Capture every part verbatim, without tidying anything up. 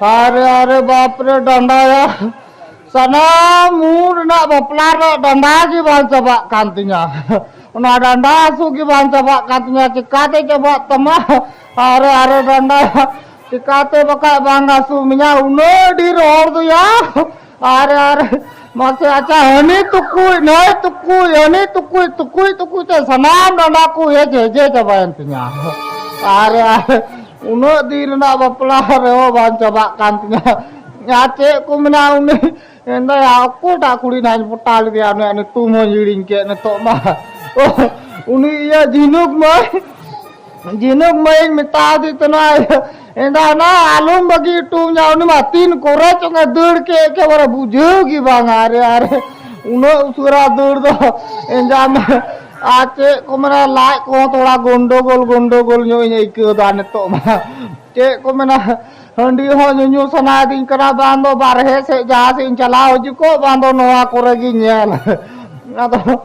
ᱟᱨᱮ, ᱟᱨᱮ, ᱵᱟᱯ ᱨᱮ, ᱰᱟᱸᱰᱟᱭᱟ᱾ ᱥᱟᱱᱟᱢ ᱩᱱ ᱨᱮᱱᱟᱜ ᱵᱟᱯᱞᱟ ᱨᱮᱱᱟᱜ ᱰᱟᱸᱰᱟ ᱜᱮ ᱵᱟᱝ ᱪᱟᱵᱟᱜ ᱠᱟᱱ ᱛᱤᱧᱟ᱾ ᱚᱱᱟ ᱰᱟᱸᱰᱟ ᱦᱟᱹᱥᱩ ᱜᱮ ᱵᱟᱝ ᱪᱟᱵᱟᱜ ᱠᱟᱱ ᱛᱤᱧᱟ᱾ ᱪᱤᱠᱟᱛᱮ ᱪᱟᱵᱟᱜ ᱛᱟᱢᱟ? ᱟᱨᱮ, ᱟᱨᱮ, ᱰᱟᱸᱰᱟᱭᱟ᱾ ᱪᱤᱠᱟᱛᱮ ᱵᱟᱠᱷᱟᱡ ᱵᱟᱝ ᱦᱟᱹᱥᱩ ᱢᱮᱭᱟ? ᱩᱱᱟᱹᱜ ᱰᱷᱮᱨ ᱦᱚᱲ ᱫᱚᱭᱟ᱾ ᱟᱨᱮ, ᱟᱨᱮ, ᱢᱟᱥᱮ, ᱟᱪᱪᱷᱟ, ᱦᱟᱹᱱᱤ ᱛᱩᱠᱩᱡ, ᱱᱟᱹᱭ ᱛᱩᱠᱩᱡ, ᱦᱟᱹᱱᱤ ᱛᱩᱠᱩᱡ, ᱛᱩᱠᱩᱡ, ᱛᱩᱠᱩᱡ ᱛᱮ ᱥᱟᱱᱟᱢ ᱰᱟᱸᱰᱟ ᱠᱚ ᱦᱮᱡ ᱦᱮᱡᱮ ᱪᱟᱵᱟᱭᱮᱱ ᱛᱤᱧᱟ᱾ ᱟᱨᱮ, ᱟᱨᱮ, ᱩᱱᱟᱹᱜ ᱫᱤᱱ ᱨᱮᱱᱟᱜ ᱵᱟᱯᱞᱟ ᱨᱮᱦᱚᱸ ᱵᱟᱝ ᱪᱟᱵᱟᱜ ᱠᱟᱱ ᱛᱤᱧᱟ᱾ ᱟᱨ ᱪᱮᱫ ᱠᱚ ᱢᱮᱱᱟ, ᱩᱱᱤ ᱢᱮᱱᱫᱟᱭ, ᱚᱠᱚᱭᱴᱟᱜ ᱠᱩᱲᱤ ᱱᱟᱦᱟᱜ ᱤᱧ ᱯᱚᱴᱟᱣ ᱞᱮᱫᱮᱭᱟ, ᱩᱱᱤᱭᱟᱜ ᱧᱩᱛᱩᱢ ᱦᱚᱸᱧ ᱦᱤᱲᱤᱧ ᱠᱮᱫ ᱱᱤᱛᱚᱜ ᱢᱟ᱾ ᱩᱱᱤ ᱤᱭᱟᱹ ᱡᱷᱤᱱᱩᱠ ᱢᱟᱹᱭ, ᱡᱷᱤᱱᱩᱠ ᱢᱟᱹᱭᱤᱧ ᱢᱮᱛᱟᱣ ᱫᱮ ᱛᱟᱦᱮᱱᱟ, ᱮᱸᱰᱟ ᱱᱟ ᱟᱞᱚᱢ ᱵᱟᱹᱜᱤ ᱦᱚᱴᱚ ᱟᱹᱧᱟ, ᱩᱱᱤ ᱢᱟ ᱛᱤᱱ ᱠᱚᱨᱮ ᱪᱚᱝ ᱮ ᱫᱟᱹᱲ ᱠᱮᱫ, ᱮᱠᱮᱵᱟᱨᱮ ᱵᱩᱡᱷᱟᱹᱣ ᱜᱮ ᱵᱟᱝ᱾ ᱟᱨᱮ, ᱟᱨᱮ, ᱩᱱᱟᱹᱜ ᱩᱥᱟᱹᱨᱟ ᱫᱟᱹᱲ ᱫᱚ, ᱮᱸᱰᱟ ᱢᱟ, ᱟᱨ ᱪᱮᱫ ᱠᱚ ᱢᱮᱱᱟ, ᱞᱟᱡ ᱠᱚᱦᱚᱸ ᱛᱷᱚᱲᱟ ᱜᱚᱱᱰᱚᱜᱳᱞ, ᱜᱚᱱᱰᱚᱜᱳᱞ ᱧᱚᱜ ᱤᱧ ᱟᱹᱭᱠᱟᱹᱣ ᱮᱫᱟ ᱱᱤᱛᱚᱜ ᱢᱟ᱾ ᱪᱮᱫ ᱠᱚ ᱢᱮᱱᱟ, ᱦᱟᱺᱰᱤ ᱦᱚᱸ ᱧᱩᱧᱩ ᱥᱟᱱᱟᱭᱮᱫᱤᱧ ᱠᱟᱱᱟ, ᱵᱟᱝ ᱫᱚ ᱵᱟᱨᱦᱮ ᱥᱮᱫ ᱡᱟᱦᱟᱸ ᱥᱮᱫ ᱤᱧ ᱪᱟᱞᱟᱣ ᱦᱤᱡᱩᱜ ᱠᱚᱜ, ᱵᱟᱝ ᱫᱚ ᱱᱚᱣᱟ ᱠᱚᱨᱮ ᱜᱤᱧ ᱧᱮᱞ᱾ ᱟᱫᱚ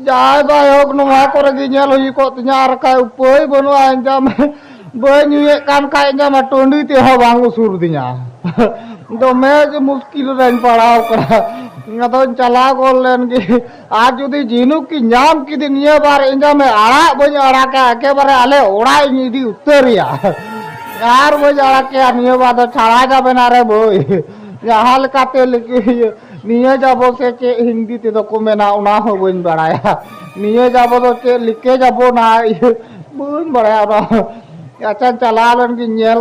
ᱡᱟᱭ ᱵᱟᱭ ᱦᱳᱠ, ᱱᱚᱣᱟ ᱠᱚᱨᱮ ᱜᱮ ᱧᱮᱞ ᱦᱩᱭ ᱠᱚᱜ ᱛᱤᱧᱟ, ᱟᱨ ᱵᱟᱠᱷᱟᱡ ᱩᱯᱟᱹᱭ ᱵᱟᱹᱱᱩᱜᱼᱟ᱾ ᱤᱧ ᱫᱚ ᱵᱟᱹᱧ ᱧᱩᱭᱮᱫ ᱠᱟᱱ ᱠᱷᱟᱡ, ᱤᱧ ᱫᱚ ᱴᱟᱺᱰᱤ ᱛᱮᱦᱚᱸ ᱵᱟᱝ ᱩᱥᱩᱨ ᱫᱤᱧᱟ᱾ ᱫᱚᱢᱮ ᱜᱮ ᱢᱩᱥᱠᱤᱞ ᱨᱮᱧ ᱯᱟᱲᱟᱣ ᱠᱟᱱᱟ᱾ ᱟᱫᱚᱧ ᱪᱟᱞᱟᱣ ᱜᱚᱫ ᱞᱮᱱ ᱜᱮ᱾ ᱟᱨ ᱡᱩᱫᱤ ᱡᱷᱤᱱᱩᱠ ᱤᱧ ᱧᱟᱢ ᱠᱮᱫᱮ ᱱᱤᱭᱟᱹ ᱵᱟᱨ, ᱤᱧ ᱫᱚ ᱟᱲᱟᱜ ᱵᱟᱹᱧ ᱟᱲᱟᱜᱟ, ᱮᱠᱮᱵᱟᱨᱮ ᱟᱞᱮ ᱚᱲᱟᱜ ᱤᱧ ᱤᱫᱤ ᱩᱛᱟᱹᱨᱮᱭᱟ᱾ ᱟᱨ ᱵᱟᱹᱧ ᱟᱲᱟᱜᱮᱭᱟ ᱱᱤᱭᱟᱹ ᱵᱟᱨ ᱫᱚ, ᱪᱷᱟᱲᱟ ᱡᱟᱵᱮ ᱱᱟ ᱨᱮ ᱵᱷᱟᱹᱭ᱾ ᱡᱟᱦᱟᱸ ᱞᱮᱠᱟᱛᱮ ᱞᱮᱠᱮ ᱱᱤᱭᱟᱹ ᱡᱟᱵᱚ ᱥᱮ ᱪᱮᱫ ᱦᱤᱱᱫᱤ ᱛᱮᱫᱚ ᱠᱚ ᱢᱮᱱᱟ, ᱚᱱᱟ ᱦᱚᱸ ᱵᱟᱹᱧ ᱵᱟᱲᱟᱭᱟ᱾ ᱱᱤᱭᱟᱹ ᱡᱟᱵᱚ ᱫᱚ ᱪᱮᱫ ᱞᱮᱠᱮ ᱡᱟᱵᱚ ᱱᱟ, ᱤᱭᱟᱹ, ᱵᱟᱹᱧ ᱵᱟᱲᱟᱭᱟ ᱚᱱᱟ ᱦᱚᱸ᱾ ᱟᱪᱪᱷᱟ, ᱪᱟᱞᱟᱣ ᱞᱮᱱ ᱜᱤᱧ ᱧᱮᱞ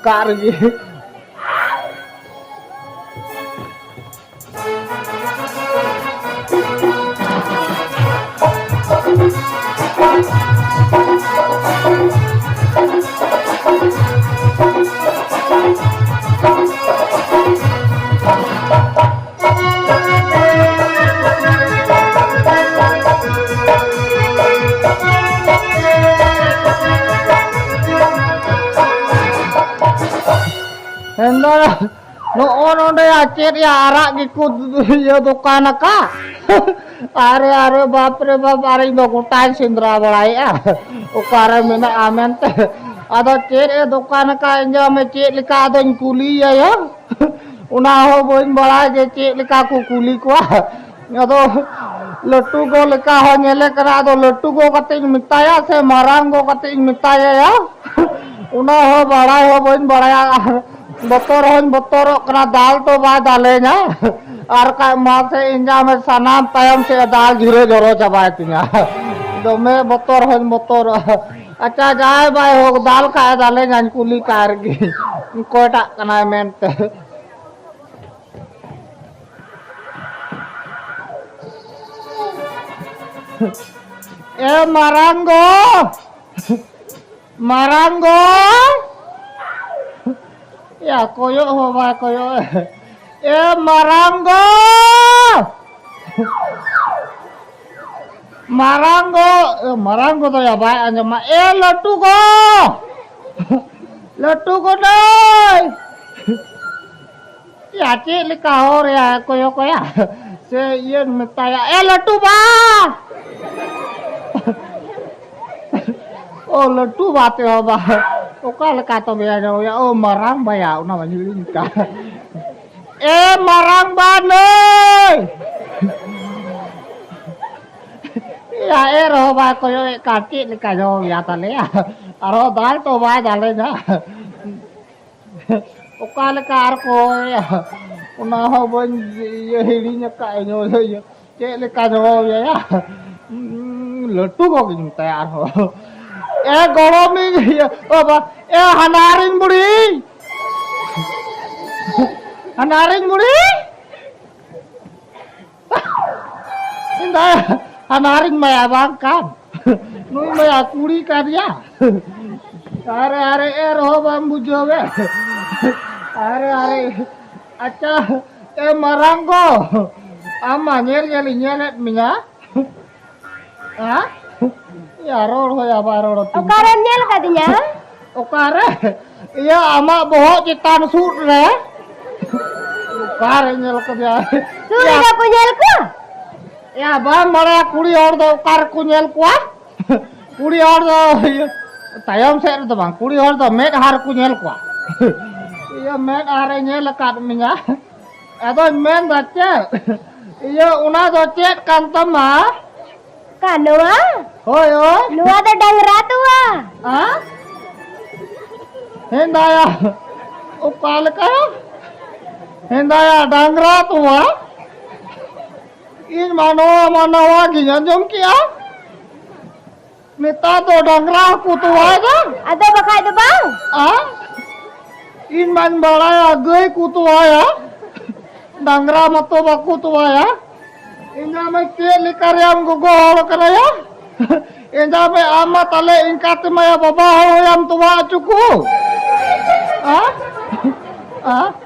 ᱠᱟᱜ ᱨᱮᱜᱮ᱾ ᱢᱮᱱᱫᱚ ᱱᱚᱜᱼᱚ ᱱᱚᱰᱮ ᱟᱨ ᱪᱮᱫ ᱭᱟ ᱟᱨᱟᱜ ᱜᱮᱠᱚ ᱤᱭᱟᱹ ᱫᱚᱠᱟᱱ ᱟᱠᱟᱫ᱾ ᱟᱨᱮ, ᱟᱨᱮ, ᱵᱟᱯ ᱨᱮ ᱵᱟᱯ, ᱟᱨ ᱤᱧ ᱫᱚ ᱜᱚᱴᱟᱧ ᱥᱮᱸᱫᱽᱨᱟ ᱵᱟᱲᱟᱭᱮᱫᱼᱟ, ᱚᱠᱟᱨᱮ ᱢᱮᱱᱟᱜᱼᱟ ᱢᱮᱱᱛᱮ᱾ ᱟᱫᱚ ᱪᱮᱫ ᱮ ᱫᱚᱠᱟᱱ ᱟᱠᱟᱫ ᱤᱧ ᱡᱚᱢᱮ ᱪᱮᱫ ᱞᱮᱠᱟ ᱟᱫᱚᱧ ᱠᱩᱞᱤᱭᱟᱭᱟ᱾ ᱚᱱᱟ ᱦᱚᱸ ᱵᱟᱹᱧ ᱵᱟᱲᱟᱭ ᱡᱮ ᱪᱮᱫ ᱞᱮᱠᱟ ᱠᱚ ᱠᱩᱞᱤ ᱠᱚᱣᱟ᱾ ᱟᱫᱚ ᱞᱟᱹᱴᱩ ᱜᱚ ᱞᱮᱠᱟ ᱦᱚᱸ ᱧᱮᱞᱮ ᱠᱟᱱᱟ, ᱟᱫᱚ ᱞᱟᱹᱴᱩ ᱜᱚ ᱠᱟᱛᱮ ᱤᱧ ᱢᱮᱛᱟᱭᱟ ᱥᱮ ᱢᱟᱨᱟᱝ ᱜᱚ ᱠᱟᱛᱮ ᱤᱧ ᱢᱮᱛᱟᱭᱟ, ᱚᱱᱟ ᱦᱚᱸ ᱵᱟᱲᱟᱭ ᱦᱚᱸ ᱵᱟᱹᱧ ᱵᱟᱲᱟᱭᱟ᱾ ᱟᱨ ᱵᱚᱛᱚᱨ ᱦᱚᱸᱧ ᱵᱚᱛᱚᱨᱚᱜ ᱠᱟᱱᱟ, ᱫᱟᱞ ᱛᱚ ᱵᱟᱭ ᱫᱟᱞᱮᱧᱟ᱾ ᱟᱨ ᱠᱷᱟᱡ ᱢᱟᱥᱮ ᱤᱧ ᱟᱢᱮ ᱥᱟᱱᱟᱢ ᱛᱟᱭᱚᱢ ᱥᱮᱫ ᱫᱟᱞ ᱡᱷᱤᱨᱟᱹ ᱡᱚᱨᱚ ᱪᱟᱵᱟᱭ ᱛᱤᱧᱟ᱾ ᱫᱚᱢᱮ ᱵᱚᱛᱚᱨ ᱦᱚᱸᱧ ᱵᱚᱛᱚᱨᱚᱜᱼᱟ᱾ ᱟᱪᱪᱷᱟ, ᱡᱟᱦᱟᱸᱭ ᱵᱟᱭ ᱦᱳᱠ, ᱫᱟᱞ ᱠᱷᱟᱡ ᱫᱟᱞᱮᱧᱟᱹᱧ, ᱠᱩᱞᱤ ᱠᱟᱭ ᱨᱮᱜᱮ ᱚᱠᱚᱭᱴᱟᱜ ᱠᱟᱱᱟᱭ ᱢᱮᱱᱛᱮ᱾ ᱮ ᱢᱟᱨᱟᱝ ᱜᱚ! ᱢᱟᱨᱟᱝ ᱜᱚ! ᱭᱟ, ᱠᱚᱭᱚᱜ ᱦᱚᱸ ᱵᱟᱭ ᱠᱚᱭᱚᱜ᱾ ᱮ ᱢᱟᱨᱟᱝ ᱜᱚ! ᱢᱟᱨᱟᱝ ᱜᱚ! ᱮ, ᱢᱟᱨᱟᱝ ᱜᱚ ᱫᱚ ᱭᱟ ᱵᱟᱭ ᱟᱸᱡᱚᱢᱟ᱾ ᱮ ᱞᱟᱹᱴᱩ ᱜᱚ! ᱞᱟᱹᱴᱩ ᱜᱚ ᱫᱟᱹᱭ! ᱭᱟ, ᱪᱮᱫ ᱞᱮᱠᱟ ᱦᱚᱨ ᱭᱟ ᱠᱚᱭᱚᱜ ᱠᱚᱭᱟ? ᱥᱮ ᱤᱭᱟᱹ ᱢᱮᱛᱟᱭᱟ, "ᱮ ᱞᱟᱹᱴᱩ ᱵᱟ!" ᱚ, ᱞᱟᱹᱴᱩ ᱵᱟ ᱛᱮ ᱦᱚᱸ ᱵᱟ᱾ ᱚᱠᱟ ᱞᱮᱠᱟ ᱛᱚᱵᱮ ᱟᱸᱡᱚᱢ ᱦᱩᱭᱩᱜᱼᱟ? ᱚ, ᱢᱟᱨᱟᱝ ᱵᱟᱭᱟ, ᱚᱱᱟ ᱢᱟᱧ ᱦᱤᱲᱤᱧ ᱟᱠᱟᱫ᱾ ᱮ ᱢᱟᱨᱟᱝ ᱵᱟ ᱱᱟᱹᱭ! ᱭᱟ, ᱮ ᱨᱮᱦᱚᱸ ᱵᱟᱭ ᱠᱚᱭᱚᱜ ᱮᱫ ᱠᱟᱱ, ᱪᱮᱫ ᱞᱮᱠᱟ ᱡᱚᱢ ᱭᱟ ᱛᱟᱞᱮᱭᱟ? ᱟᱨᱦᱚᱸ ᱫᱟᱞ ᱛᱚ ᱵᱟᱭ ᱫᱟᱞᱮᱧᱟ᱾ ᱚᱠᱟ ᱞᱮᱠᱟ ᱟᱨ ᱠᱚ ᱦᱚᱦᱚᱭᱟ? ᱚᱱᱟ ᱦᱚᱸ ᱵᱟᱹᱧ ᱤᱭᱟᱹ ᱦᱤᱲᱤᱧ ᱟᱠᱟᱫ ᱤᱧ᱾ ᱤᱭᱟᱹ ᱪᱮᱫ ᱞᱮᱠᱟ ᱡᱚᱦᱚᱭᱟ? ᱞᱟᱹᱴᱩ ᱜᱚᱜᱤᱧ ᱢᱮᱛᱟᱭᱟ ᱟᱨᱦᱚᱸ᱾ ᱮ ᱜᱚᱲᱚᱢᱤᱧ, ᱤᱭᱟᱹ, ᱵᱟᱵᱟ, ᱮ ᱦᱟᱱᱟᱨᱤᱧ ᱵᱩᱲᱦᱤ! ᱦᱟᱱᱟᱨᱤᱧ ᱵᱩᱲᱦᱤ! ᱤᱧ ᱫᱚ ᱦᱟᱱᱟᱨᱤᱧ ᱢᱟᱭᱟ ᱵᱟᱝ ᱠᱟᱱ᱾ ᱱᱩᱭ ᱢᱟᱭᱟ ᱠᱩᱲᱤ ᱠᱟᱱ ᱜᱮᱭᱟ᱾ ᱟᱨᱮ, ᱟᱨᱮ, ᱮ ᱨᱮᱦᱚᱸ ᱵᱟᱢ ᱵᱩᱡᱷᱟᱹᱣᱮᱫ᱾ ᱟᱨᱮ, ᱟᱨᱮ, ᱟᱪᱪᱷᱟ, ᱮ ᱢᱟᱨᱟᱝ ᱜᱚ, ᱟᱢ ᱢᱟ ᱧᱮᱞ ᱧᱮᱞᱤᱧ ᱧᱮᱞᱮᱫ ᱢᱮᱭᱟ᱾ ᱦᱮᱸ? ᱭᱟ, ᱨᱚᱲ ᱦᱚᱸ ᱭᱟ ᱵᱟᱭ ᱨᱚᱲ ᱟᱹᱛᱤᱧ ᱚᱠᱟᱨᱮᱢ ᱧᱮᱞ ᱠᱟᱫᱤᱧᱟ? ᱚᱠᱟᱨᱮ? ᱤᱭᱟᱹ, ᱟᱢᱟᱜ ᱵᱚᱦᱚᱜ ᱪᱮᱛᱟᱱ ᱥᱩᱫ ᱨᱮ᱾ ᱚᱠᱟᱨᱮ ᱧᱮᱞ ᱠᱟᱫᱮᱭᱟ? ᱥᱩᱫ ᱨᱮ ᱠᱚ ᱧᱮᱞ ᱠᱚᱣᱟ? ᱭᱟ, ᱵᱟᱢ ᱵᱟᱲᱟᱭᱟ ᱠᱩᱲᱤ ᱦᱚᱲ ᱫᱚ ᱚᱠᱟ ᱨᱮᱠᱚ ᱧᱮᱞ ᱠᱚᱣᱟ? ᱠᱩᱲᱤ ᱦᱚᱲ ᱫᱚ ᱤᱭᱟᱹ, ᱛᱟᱭᱚᱢ ᱥᱮᱫ ᱨᱮᱫᱚ ᱵᱟᱝ, ᱠᱩᱲᱤ ᱦᱚᱲ ᱫᱚ ᱢᱮᱫᱦᱟ ᱨᱮᱠᱚ ᱧᱮᱞ ᱠᱚᱣᱟ᱾ ᱤᱭᱟᱹ, ᱢᱮᱫᱦᱟ ᱨᱮ ᱧᱮᱞ ᱟᱠᱟᱫ ᱢᱮᱭᱟ᱾ ᱟᱫᱚᱧ ᱢᱮᱱᱫᱟ ᱪᱮᱫ? ᱤᱭᱟᱹ, ᱚᱱᱟ ᱫᱚ ᱪᱮᱫ ᱠᱟᱱ ᱛᱟᱢᱟ? ᱚᱠᱟ ᱱᱚᱣᱟ? ᱦᱳᱭ, ᱦᱳᱭ᱾ ᱱᱚᱣᱟ ᱫᱚ ᱰᱟᱝᱨᱟ ᱛᱚᱣᱟ᱾ ᱦᱮᱸ? ᱦᱮᱸᱫᱟᱭᱟ, ᱚᱠᱟ ᱞᱮᱠᱟ? ᱦᱮᱸᱫᱟᱭᱟ, ᱰᱟᱝᱨᱟ ᱛᱚᱣᱟ? ᱤᱧ ᱢᱟ ᱱᱚᱣᱟ ᱢᱟ ᱱᱟᱣᱟ ᱜᱤᱧ ᱟᱸᱡᱚᱢ ᱠᱮᱜᱼᱟ᱾ ᱱᱮᱛᱟᱨ ᱫᱚ ᱰᱟᱝᱨᱟ ᱦᱚᱸᱠᱚ ᱛᱚᱣᱟᱭᱮᱫᱟ? ᱟᱫᱚ ᱵᱟᱠᱷᱟᱡ ᱫᱚ ᱵᱟᱝ᱾ ᱟ? ᱤᱧ ᱢᱟᱧ ᱵᱟᱲᱟᱭᱟ ᱜᱟᱹᱭ ᱠᱚ ᱛᱚᱣᱟᱭᱟ, ᱰᱟᱝᱨᱟ ᱢᱟᱛᱚ ᱵᱟᱠᱚ ᱛᱚᱣᱟᱭᱟ᱾ ᱤᱧ ᱢᱟ ᱪᱮᱫ ᱞᱮᱠᱟ ᱨᱮᱭᱟᱢ ᱜᱚᱜᱚ ᱦᱚᱲ ᱠᱟᱱᱟᱭᱟ? ᱮᱸᱜᱟ ᱢᱮ, ᱟᱢ ᱢᱟ ᱛᱟᱞᱮ ᱤᱱᱠᱟ ᱛᱮᱢᱟ ᱭᱟ ᱵᱟᱵᱟ ᱦᱚᱲ ᱦᱚᱸᱭᱟᱢ ᱛᱚᱣᱟ ᱦᱚᱪᱚ ᱠᱚ᱾ ᱟ? ᱟ?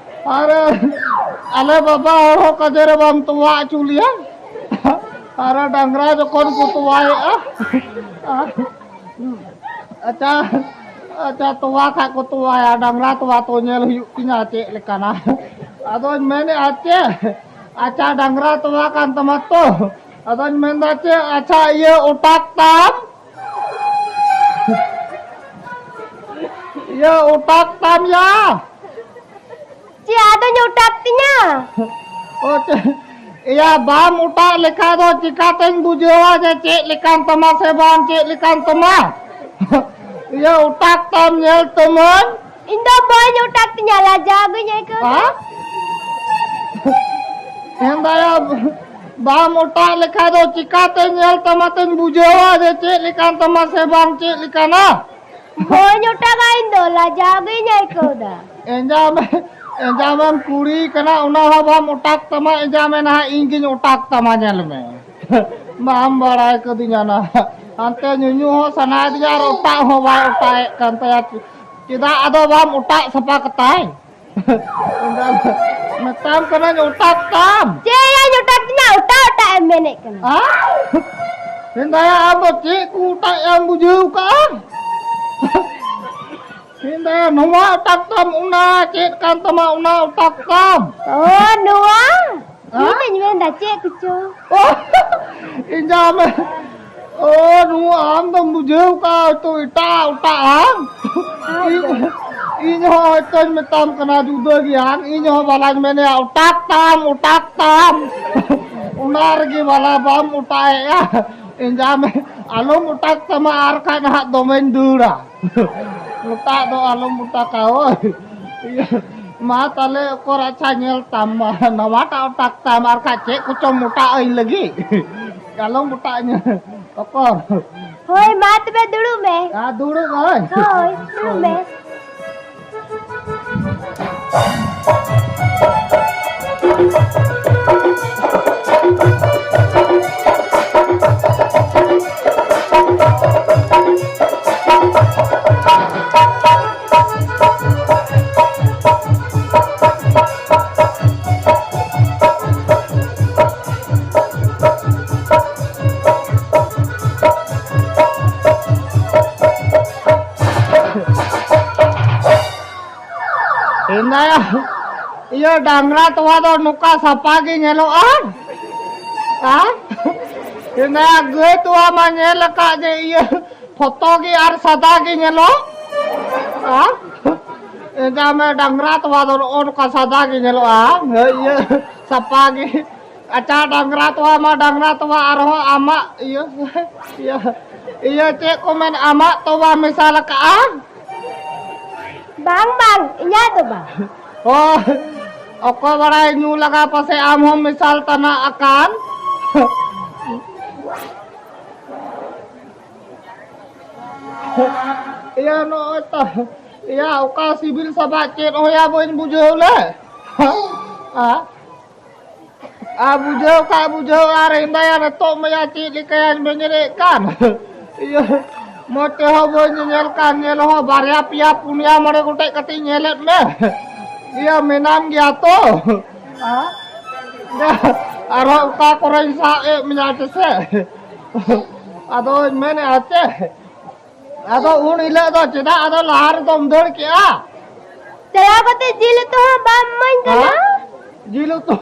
ᱟᱨ ᱟᱞᱮ ᱵᱟᱵᱟ ᱦᱚᱲ ᱦᱚᱸ ᱠᱟᱡᱮ ᱨᱮ ᱵᱟᱢ ᱛᱚᱣᱟ ᱦᱚᱪᱚ ᱞᱮᱭᱟ᱾ ᱟᱨ ᱰᱟᱝᱨᱟ ᱡᱚᱠᱷᱚᱱ ᱠᱚ ᱛᱚᱣᱟᱭᱮᱫᱼᱟ᱾ ᱟ? ᱟᱪᱪᱷᱟ, ᱟᱪᱪᱷᱟ, ᱛᱚᱣᱟ ᱠᱷᱟᱡ ᱠᱚ ᱛᱚᱣᱟᱭᱟ, ᱰᱟᱝᱨᱟ ᱛᱚᱣᱟ ᱛᱚ ᱧᱮᱞ ᱦᱩᱭᱩᱜ ᱛᱤᱧᱟ ᱪᱮᱫ ᱞᱮᱠᱟᱱᱟ᱾ ᱟᱫᱚᱧ ᱢᱮᱱᱮᱫᱼᱟ ᱪᱮᱫ, ᱟᱪᱪᱷᱟ, ᱰᱟᱝᱨᱟ ᱛᱚᱣᱟ ᱠᱟᱱ ᱛᱟᱢᱟ ᱛᱚ, ᱟᱫᱚᱧ ᱢᱮᱱᱫᱟ ᱪᱮᱫ, ᱟᱪᱪᱷᱟ, ᱤᱭᱟᱹ ᱚᱴᱟᱜ ᱛᱟᱢ, ᱤᱭᱟᱹ ᱚᱴᱟᱜ ᱛᱟᱢ ᱭᱟ᱾ ᱪᱮᱫ ᱟᱫᱚᱧ ᱚᱴᱟᱜ ᱛᱤᱧᱟ? ᱚ, ᱪᱮ-, ᱮᱭᱟ, ᱵᱟᱢ ᱚᱴᱟᱜ ᱞᱮᱠᱷᱟᱡ ᱫᱚ ᱪᱤᱠᱟᱛᱮᱧ ᱵᱩᱡᱷᱟᱹᱣᱟ ᱡᱮ ᱪᱮᱫ ᱞᱮᱠᱟᱱ ᱛᱟᱢᱟ ᱥᱮ ᱵᱟᱝ ᱪᱮᱫ ᱞᱮᱠᱟᱱ ᱛᱟᱢᱟ? ᱤᱭᱟᱹ, ᱚᱴᱟᱜ ᱛᱟᱢ ᱧᱮᱞ ᱛᱟᱢᱟᱹᱧ᱾ ᱤᱧ ᱫᱚ ᱵᱟᱹᱧ ᱚᱴᱟᱜ ᱛᱤᱧᱟ, ᱞᱟᱡᱟᱣ ᱜᱤᱧ ᱟᱹᱭᱠᱟᱹᱣ ᱫᱟ᱾ ᱦᱟ? ᱦᱮᱸ ᱫᱟᱭᱟ, ᱵᱟᱢ ᱚᱴᱟᱜ ᱞᱮᱠᱷᱟᱡ ᱫᱚ ᱪᱤᱠᱟᱛᱮ ᱧᱮᱞ ᱛᱟᱢᱟ ᱛᱮᱧ ᱵᱩᱡᱷᱟᱹᱣᱟ ᱡᱮ ᱪᱮᱫ ᱞᱮᱠᱟᱱ ᱛᱟᱢᱟ ᱥᱮ ᱵᱟᱝ ᱪᱮᱫ ᱞᱮᱠᱟᱱᱟ? ᱵᱟᱹᱧ ᱚᱴᱟᱜᱟ ᱤᱧ ᱫᱚ, ᱞᱟᱡᱟᱣ ᱜᱤᱧ ᱟᱹᱭᱠᱟᱹᱣ ᱫᱟ᱾ ᱮᱸᱡᱟᱢ, ᱮᱸᱡᱟᱢᱮᱢ ᱠᱩᱲᱤ ᱠᱟᱱᱟ, ᱚᱱᱟ ᱦᱚᱸ ᱵᱟᱢ ᱚᱴᱟᱜ ᱛᱟᱢᱟ, ᱮᱸᱡᱟᱢᱮ ᱱᱟᱦᱟᱜ ᱤᱧ ᱜᱤᱧ ᱚᱴᱟᱜ ᱛᱟᱢᱟ, ᱧᱮᱞ ᱢᱮ᱾ ᱵᱟᱢ ᱵᱟᱲᱟᱭ ᱠᱟᱫᱤᱧᱟ ᱱᱟᱦᱟᱜ᱾ ᱦᱟᱱᱛᱮ ᱧᱩᱧᱩ ᱦᱚᱸ ᱥᱟᱱᱟᱭᱮᱫᱤᱧᱟ ᱟᱨ ᱚᱴᱟᱜ ᱦᱚᱸ ᱵᱟᱭ ᱚᱴᱟᱜ ᱮᱫ ᱠᱟᱱ ᱛᱟᱭᱟ᱾ ᱪᱮᱫᱟᱜ ᱟᱫᱚ ᱵᱟᱢ ᱚᱴᱟᱜ ᱥᱟᱯᱷᱟ ᱠᱟᱛᱟᱭ? ᱢᱮᱛᱟᱢ ᱠᱟᱹᱱᱟᱹᱧ ᱚᱴᱟᱜ ᱛᱟᱢ᱾ ᱪᱮᱫ ᱭᱟᱧ ᱚᱴᱟᱜ ᱛᱤᱧᱟ? ᱚᱴᱟᱜ, ᱚᱴᱟᱜ ᱮᱢ ᱢᱮᱱᱮᱫ ᱠᱟᱱᱟ᱾ ᱦᱟ? ᱢᱮᱱᱫᱟᱭᱟ ᱟᱢ ᱫᱚ ᱪᱮᱫ ᱠᱚ ᱚᱴᱟᱜ ᱮᱢ ᱵᱩᱡᱷᱟᱹᱣ ᱠᱟᱜᱼᱟ? ᱢᱮᱱᱫᱟᱭᱟ ᱱᱚᱣᱟ ᱚᱴᱟᱜ ᱛᱟᱢ, ᱚᱱᱟ ᱪᱮᱫ ᱠᱟᱱ ᱛᱟᱢᱟ, ᱚᱱᱟ ᱚᱴᱟᱜ ᱛᱟᱢ᱾ ᱚ, ᱱᱚᱣᱟ? ᱦᱟ? ᱤᱧ ᱫᱚᱧ ᱢᱮᱱᱫᱟ ᱪᱮᱫ ᱠᱚᱪᱚ᱾ ᱚ, ᱤᱧ ᱫᱚ ᱟᱢ ᱚ, ᱱᱚᱣᱟ ᱟᱢ ᱫᱚᱢ ᱵᱩᱡᱷᱟᱹᱣ ᱠᱟᱜᱼᱟ ᱦᱚᱭᱛᱳ ᱮᱴᱟᱜ ᱚᱴᱟᱜ ᱟᱢ᱾ ᱤᱧ, ᱤᱧ ᱦᱚᱸ ᱦᱚᱭᱛᱳᱧ ᱢᱮᱛᱟᱢ ᱠᱟᱱᱟ ᱡᱩᱫᱟᱹ ᱜᱮᱭᱟ᱾ ᱤᱧ ᱦᱚᱸ ᱵᱟᱞᱟᱧ ᱢᱮᱱᱮᱜᱼᱟ ᱚᱴᱟᱜ ᱛᱟᱢ, ᱚᱴᱟᱜ ᱛᱟᱢ᱾ ᱚᱱᱟ ᱨᱮᱜᱮ ᱵᱟᱞᱟ ᱵᱟᱢ ᱚᱴᱟᱜ ᱮᱜᱼᱟ᱾ ᱮᱸᱡᱟ ᱢᱮ, ᱟᱞᱚᱢ ᱚᱴᱟᱜ ᱛᱟᱢᱟ ᱟᱨ ᱠᱷᱟᱡ ᱱᱟᱦᱟᱜ ᱫᱚᱢᱮᱧ ᱫᱟᱹᱲᱟ᱾ ᱚᱴᱟᱜ ᱫᱚ ᱟᱞᱚᱢ ᱚᱴᱟᱜᱟ ᱳᱭ᱾ ᱤᱭᱟᱹ, ᱢᱟ ᱛᱟᱦᱞᱮ ᱚᱠᱚᱨ ᱟᱪᱪᱷᱟ ᱧᱮᱞ ᱛᱟᱢ ᱢᱟ, ᱱᱟᱣᱟᱴᱟᱜ ᱚᱴᱟᱜ ᱛᱟᱢ ᱟᱨ ᱠᱷᱟᱡ ᱪᱮᱫ ᱠᱚᱪᱚᱢ ᱚᱴᱟᱜ ᱟᱹᱧ ᱞᱟᱹᱜᱤᱫ᱾ ᱟᱞᱚᱢ ᱚᱴᱟᱜ ᱟᱹᱧᱟ᱾ ᱚᱠᱚᱨ? ᱦᱳᱭ, ᱢᱟ ᱛᱚᱵᱮ ᱫᱩᱲᱩᱵ ᱢᱮ᱾ ᱟ, ᱫᱩᱲᱩᱵ ᱟᱹᱧ᱾ ᱦᱳᱭ, ᱫᱩᱲᱩᱵ ᱢᱮ᱾ ᱦᱮᱱᱟᱭᱟ, ᱤᱭᱟᱹ ᱰᱟᱝᱨᱟ ᱛᱚᱣᱟ ᱫᱚ ᱱᱚᱝᱠᱟ ᱥᱟᱯᱟ ᱜᱮ ᱧᱮᱞᱚᱜᱼᱟ? ᱦᱮᱸ? ᱦᱮᱱᱟᱭᱟ ᱜᱟᱹᱭ ᱛᱚᱣᱟ ᱢᱟ ᱧᱮᱞ ᱟᱠᱟᱫ ᱡᱮ ᱤᱭᱟᱹ ᱯᱷᱚᱛᱚ ᱜᱮ ᱟᱨ ᱥᱟᱫᱟ ᱜᱮ ᱧᱮᱞᱚᱜ᱾ ᱦᱮᱸ? ᱮᱱᱠᱷᱟᱱ ᱢᱟ ᱰᱟᱝᱨᱟ ᱛᱚᱣᱟ ᱫᱚ ᱱᱚᱜᱼᱚ ᱱᱚᱝᱠᱟ ᱥᱟᱫᱟ ᱜᱮ ᱧᱮᱞᱚᱜᱼᱟ᱾ ᱦᱮᱸ, ᱤᱭᱟᱹ ᱥᱟᱯᱟ ᱜᱮ᱾ ᱟᱪᱪᱷᱟ, ᱰᱟᱝᱨᱟ ᱛᱚᱣᱟ ᱢᱟ ᱰᱟᱝᱨᱟ ᱛᱚᱣᱟ, ᱟᱨᱦᱚᱸ ᱟᱢᱟᱜ ᱤᱭᱟᱹ, ᱤᱭᱟᱹ, ᱤᱭᱟᱹ ᱪᱮᱫ ᱠᱚ ᱢᱮᱱ, ᱟᱢᱟᱜ ᱛᱚᱣᱟ ᱢᱮᱥᱟᱞ ᱟᱠᱟᱜᱼᱟ? ᱵᱟᱝ, ᱵᱟᱝ, ᱤᱧᱟᱹᱜ ᱫᱚ ᱵᱟᱝ᱾ ᱚ, ᱚᱠᱚᱭ ᱵᱟᱲᱟᱭ ᱧᱩ ᱞᱟᱜᱟ ᱯᱟᱥᱮ ᱟᱢ ᱦᱚᱸ ᱢᱮᱥᱟᱞ ᱛᱟᱱᱟᱜ ᱟᱠᱟᱱ᱾ ᱤᱭᱟᱹ ᱱᱚᱜᱼᱚᱭ ᱛᱚ, ᱤᱭᱟᱹ ᱚᱠᱟ ᱥᱤᱵᱤᱞ ᱥᱟᱵᱟᱜ ᱪᱮᱫ ᱦᱚᱸᱭᱟ ᱵᱟᱹᱧ ᱵᱩᱡᱷᱟᱹᱣ ᱞᱮ᱾ ᱟ? ᱟᱨ ᱵᱩᱡᱷᱟᱹᱣ ᱠᱷᱟᱡ ᱵᱩᱡᱷᱟᱹᱣ ᱟᱨ ᱦᱮᱸᱫᱟᱭᱟ ᱱᱤᱛᱚᱜ ᱢᱟᱭᱟ ᱪᱮᱫ ᱞᱮᱠᱟᱭᱟᱧ ᱵᱮᱸᱜᱮᱫ ᱠᱟᱱ᱾ ᱤᱭᱟᱹ ᱢᱚᱡᱽ ᱛᱮᱦᱚᱸ ᱵᱟᱹᱧ ᱧᱮᱧᱮᱞ ᱠᱟᱱ, ᱧᱮᱞ ᱦᱚᱸ ᱵᱟᱨᱭᱟ ᱯᱮᱭᱟ ᱯᱩᱱᱭᱟ ᱢᱚᱬᱮ ᱜᱚᱴᱮᱡ ᱠᱟᱛᱮᱧ ᱧᱮᱞᱮᱫ ᱢᱮ᱾ ᱤᱭᱟᱹ ᱢᱮᱱᱟᱢ ᱜᱮᱭᱟ ᱛᱚ᱾ ᱟ? ᱟᱨᱦᱚᱸ ᱚᱠᱟ ᱠᱚᱨᱮᱧ ᱥᱟᱵ ᱮᱫ ᱢᱮᱭᱟ ᱪᱮᱥᱮ? ᱟᱫᱚᱧ ᱢᱮᱱᱮᱫᱼᱟ ᱪᱮ, ᱟᱫᱚ ᱩᱱ ᱦᱤᱞᱳᱜ ᱫᱚ ᱪᱮᱫᱟᱜ ᱟᱫᱚ ᱞᱟᱦᱟ ᱨᱮᱫᱚᱢ ᱫᱟᱹᱲ ᱠᱮᱜᱼᱟ? ᱪᱟᱞᱟᱣ ᱠᱟᱛᱮ ᱡᱤᱞ ᱩᱛᱩ ᱦᱚᱸ ᱵᱟᱢ ᱤᱢᱟᱹᱧ ᱠᱟᱱᱟ᱾ ᱦᱮᱸ? ᱡᱤᱞ ᱩᱛᱩ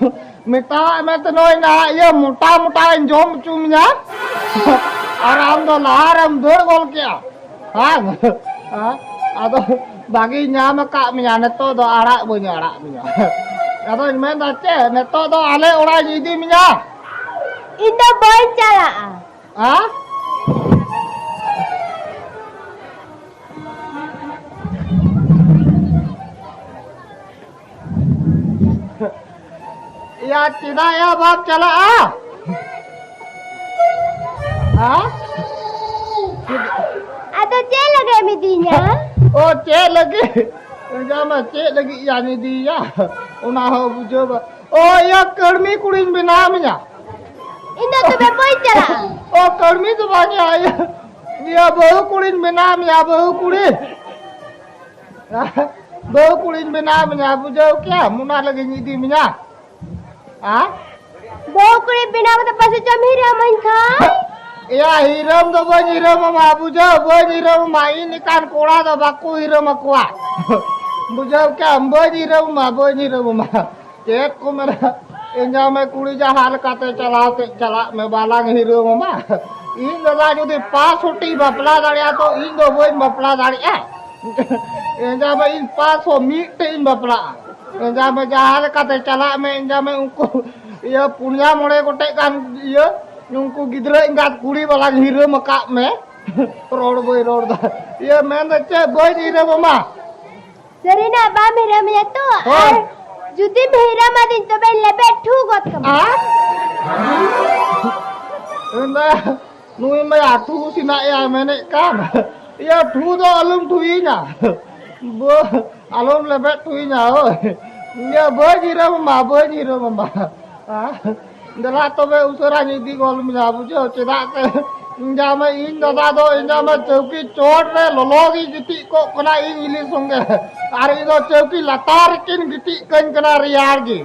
ᱢᱮᱛᱟᱣᱟᱜ ᱢᱮ ᱛᱚ, ᱱᱚᱜᱼᱚᱭ ᱱᱟᱦᱟᱜ ᱤᱭᱟᱹ ᱢᱚᱴᱟ ᱢᱚᱴᱟᱧ ᱡᱚᱢ ᱦᱚᱪᱚ ᱢᱮᱭᱟ᱾ ᱟᱨ ᱟᱢ ᱫᱚ ᱞᱟᱦᱟ ᱨᱮᱢ ᱫᱟᱹᱲ ᱜᱚᱞ ᱠᱮᱜᱼᱟ, ᱵᱟᱝ? ᱦᱮᱸ? ᱟᱫᱚ ᱵᱟᱹᱜᱤ ᱧᱟᱢ ᱟᱠᱟᱫ ᱢᱮᱭᱟ, ᱱᱤᱛᱚᱜ ᱫᱚ ᱟᱲᱟᱜ ᱵᱟᱹᱧ ᱟᱲᱟᱜ ᱢᱮᱭᱟ᱾ ᱟᱫᱚᱧ ᱢᱮᱱᱫᱟ ᱪᱮᱫ, ᱱᱤᱛᱚᱜ ᱫᱚ ᱟᱞᱮ ᱚᱲᱟᱜ ᱤᱧ ᱤᱫᱤ ᱢᱮᱭᱟ᱾ ᱤᱧ ᱫᱚ ᱵᱟᱹᱧ ᱪᱟᱞᱟᱜᱼᱟ᱾ ᱦᱮᱸ? ᱭᱟ, ᱪᱮᱫᱟᱜ ᱭᱟ ᱵᱟᱢ ᱪᱟᱞᱟᱜᱼᱟ? ᱦᱮᱸ? ᱟᱫᱚ ᱪᱮᱫ ᱞᱟᱹᱜᱤᱫ ᱮᱢ ᱤᱫᱤᱧᱟ? ᱚ, ᱪᱮᱫ ᱞᱟᱹᱜᱤᱫ? ᱮᱸᱜᱟ ᱢᱟ, ᱪᱮᱫ ᱞᱟᱹᱜᱤᱫ ᱭᱟᱧ ᱤᱫᱤᱭᱟ? ᱚᱱᱟ ᱦᱚᱸ ᱵᱩᱡᱷᱟᱹᱣ ᱵᱟ-, ᱚ, ᱤᱭᱟᱹ, ᱠᱟᱹᱲᱢᱤ ᱠᱩᱲᱤᱧ ᱵᱮᱱᱟᱣ ᱢᱮᱭᱟ᱾ ᱤᱧ ᱫᱚ ᱛᱚᱵᱮ ᱵᱟᱹᱧ ᱪᱟᱞᱟᱜᱼᱟ᱾ ᱚ, ᱠᱟᱹᱲᱢᱤ ᱫᱚ ᱵᱟᱝ ᱭᱟ, ᱤᱭᱟᱹ, ᱤᱭᱟᱹ, ᱵᱟᱹᱦᱩ ᱠᱩᱲᱤᱧ ᱵᱮᱱᱟᱣ ᱢᱮᱭᱟ, ᱵᱟᱹᱦᱩ ᱠᱩᱲᱤ᱾ ᱵᱟᱹᱦᱩ ᱠᱩᱲᱤᱧ ᱵᱮᱱᱟᱣ ᱢᱮᱭᱟ, ᱵᱩᱡᱷᱟᱹᱣ ᱠᱮᱭᱟᱢ, ᱚᱱᱟ ᱞᱟᱹᱜᱤᱫ ᱤᱧ ᱤᱫᱤ ᱢᱮᱭᱟ᱾ ᱦᱮᱸ? ᱵᱟᱹᱦᱩ ᱠᱩᱲᱤ ᱵᱮᱱᱟᱣ ᱠᱟᱛᱮ ᱯᱟᱥᱮ ᱪᱚᱢ ᱦᱤᱨᱟᱹᱢᱟᱹᱧ ᱠᱷᱟᱱ? ᱮᱭᱟ, ᱦᱤᱨᱟᱹᱢ ᱫᱚ ᱵᱟᱹᱧ ᱦᱤᱨᱟᱹᱢ ᱟᱢᱟ, ᱵᱩᱡᱷᱟᱹᱣ, ᱵᱟᱹᱧ ᱦᱤᱨᱟᱹᱢ ᱟᱢᱟ᱾ ᱤᱧ ᱞᱮᱠᱟᱱ ᱠᱚᱲᱟ ᱫᱚ ᱵᱟᱠᱚ ᱦᱤᱨᱟᱹᱢ ᱟᱠᱚᱣᱟ᱾ ᱵᱩᱡᱷᱟᱹᱣ ᱠᱮᱭᱟᱢ, ᱵᱟᱹᱧ ᱦᱤᱨᱟᱹᱢ ᱟᱢᱟ, ᱵᱟᱹᱧ ᱦᱤᱨᱟᱹᱢ ᱟᱢᱟ᱾ ᱪᱮᱫ ᱠᱚ ᱢᱮᱱᱟ, ᱮᱸᱜᱟ ᱢᱮ ᱠᱩᱲᱤ ᱡᱟᱦᱟᱸ ᱞᱮᱠᱟᱛᱮ ᱪᱟᱞᱟᱣ ᱛᱮ ᱪᱟᱞᱟᱜ ᱢᱮ, ᱵᱟᱞᱟᱝ ᱦᱤᱨᱟᱹᱢ ᱟᱢᱟ᱾ ᱤᱧ ᱫᱟᱫᱟ ᱡᱩᱫᱤ ᱯᱟᱸᱪ ᱥᱚ ᱴᱤ ᱵᱟᱯᱞᱟ ᱫᱟᱲᱮᱭᱟᱜᱼᱟ, ᱛᱚ ᱤᱧ ᱫᱚ ᱵᱟᱹᱧ ᱵᱟᱯᱞᱟ ᱫᱟᱲᱮᱭᱟᱜᱼᱟ᱾ ᱮᱸᱜᱟ ᱢᱮ, ᱤᱧ ᱯᱟᱸᱪ ᱥᱚ ᱢᱤᱫ ᱴᱮᱡ ᱤᱧ ᱵᱟᱯᱞᱟᱜᱼᱟ᱾ ᱮᱸᱜᱟ ᱢᱮ, ᱡᱟᱦᱟᱸ ᱞᱮᱠᱟᱛᱮ ᱪᱟᱞᱟᱜ ᱢᱮ, ᱮᱸᱜᱟ ᱢᱮ, ᱩᱱᱠᱩ ᱤᱭᱟᱹ ᱯᱩᱱᱭᱟ ᱢᱚᱬᱮ ᱜᱚᱴᱮᱡ ᱜᱟᱱ ᱤᱭᱟᱹ ᱩᱱᱠᱩ ᱜᱤᱫᱽᱨᱟᱹ ᱮᱸᱜᱟᱛ ᱠᱩᱲᱤ ᱵᱟᱞᱟᱧ ᱦᱤᱨᱟᱹᱢ ᱟᱠᱟᱫ ᱢᱮ᱾ ᱨᱚᱲ ᱵᱟᱹᱧ ᱨᱚᱲ ᱫᱟ᱾ ᱤᱭᱟᱹ ᱢᱮᱱ ᱫᱚ ᱪᱮᱫ, ᱵᱟᱹᱧ ᱦᱤᱨᱟᱹᱢ ᱟᱢᱟ᱾ ᱥᱟᱹᱨᱤᱱᱟᱜ ᱵᱟᱢ ᱦᱤᱨᱟᱹᱢᱤᱧᱟ ᱛᱚ? ᱦᱳᱭ᱾ ᱟᱨ ᱡᱩᱫᱤᱢ ᱦᱤᱨᱟᱹᱢ ᱟᱹᱫᱤᱧ ᱛᱚᱵᱮᱧ ᱞᱮᱵᱮᱫ ᱴᱷᱩ ᱜᱚᱫ ᱠᱟᱢᱟ᱾ ᱟᱨ? ᱢᱮᱱᱫᱟ, ᱱᱩᱭ ᱢᱟ ᱟᱹᱛᱩ ᱥᱮᱱᱟᱜ ᱮ ᱢᱮᱱᱮᱫ ᱠᱟᱱ᱾ ᱤᱭᱟᱹ ᱴᱷᱩ ᱫᱚ ᱟᱞᱚᱢ ᱴᱷᱩᱭᱤᱧᱟ᱾ ᱵᱟᱹ-, ᱟᱞᱚᱢ ᱞᱮᱵᱮᱫ ᱴᱷᱩᱭᱤᱧᱟ, ᱦᱳᱭ᱾ ᱤᱭᱟᱹ ᱵᱟᱹᱧ ᱦᱤᱨᱟᱹᱢ ᱟᱢᱟ, ᱵᱟᱹᱧ ᱦᱤᱨᱟᱹᱢ ᱟᱢᱟ᱾ ᱦᱮᱸ? ᱫᱮᱞᱟ ᱛᱚᱵᱮ ᱩᱥᱟᱹᱨᱟᱧ ᱤᱫᱤ ᱜᱚᱫ ᱢᱮᱭᱟ, ᱵᱩᱡᱷᱟᱹᱣ? ᱪᱮᱫᱟᱜ ᱥᱮ ᱮᱸᱜᱟ ᱢᱮ, ᱤᱧ ᱫᱟᱫᱟ ᱫᱚ ᱮᱸᱜᱟ ᱢᱮ ᱪᱟᱹᱣᱠᱤ ᱪᱚᱴ ᱨᱮ ᱞᱚᱞᱚ ᱜᱮ ᱜᱤᱛᱤᱡ ᱠᱚᱜ ᱠᱟᱱᱟ ᱤᱧ ᱦᱤᱞᱤ ᱥᱚᱸᱜᱮ᱾ ᱟᱨ ᱤᱧ ᱫᱚ ᱪᱟᱹᱣᱠᱤ ᱞᱟᱛᱟᱨ ᱨᱮᱠᱤᱱ ᱜᱤᱛᱤᱡ ᱠᱟᱹᱧ ᱠᱟᱱᱟ ᱨᱮᱭᱟᱲ ᱜᱮ᱾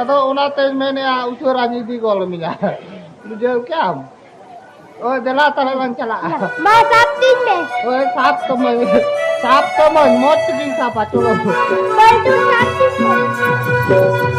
ᱟᱫᱚ ᱚᱱᱟᱛᱮᱧ ᱢᱮᱱᱮᱫᱼᱟ, ᱩᱥᱟᱹᱨᱟᱧ ᱤᱫᱤ ᱜᱚᱫ ᱢᱮᱭᱟ᱾ ᱵᱩᱡᱷᱟᱹᱣ ᱠᱮᱜᱼᱟᱢ? ᱳᱭ, ᱫᱮᱞᱟ ᱛᱟᱦᱞᱮ ᱞᱟᱝ ᱪᱟᱞᱟᱜᱼᱟ᱾ ᱢᱟ, ᱥᱟᱵ ᱛᱤᱧ ᱢᱮ᱾ ᱳᱭ, ᱥᱟᱵ ᱛᱟᱢᱟᱹᱧ, ᱥᱟᱵ ᱛᱟᱢᱟᱹᱧ, ᱢᱚᱡᱽ ᱛᱮᱜᱤᱧ ᱥᱟᱵᱟ, ᱪᱚᱞᱚ᱾ ᱵᱟᱹᱞᱴᱩᱱ ᱥᱟᱵ ᱛᱤᱧ ᱢᱮ᱾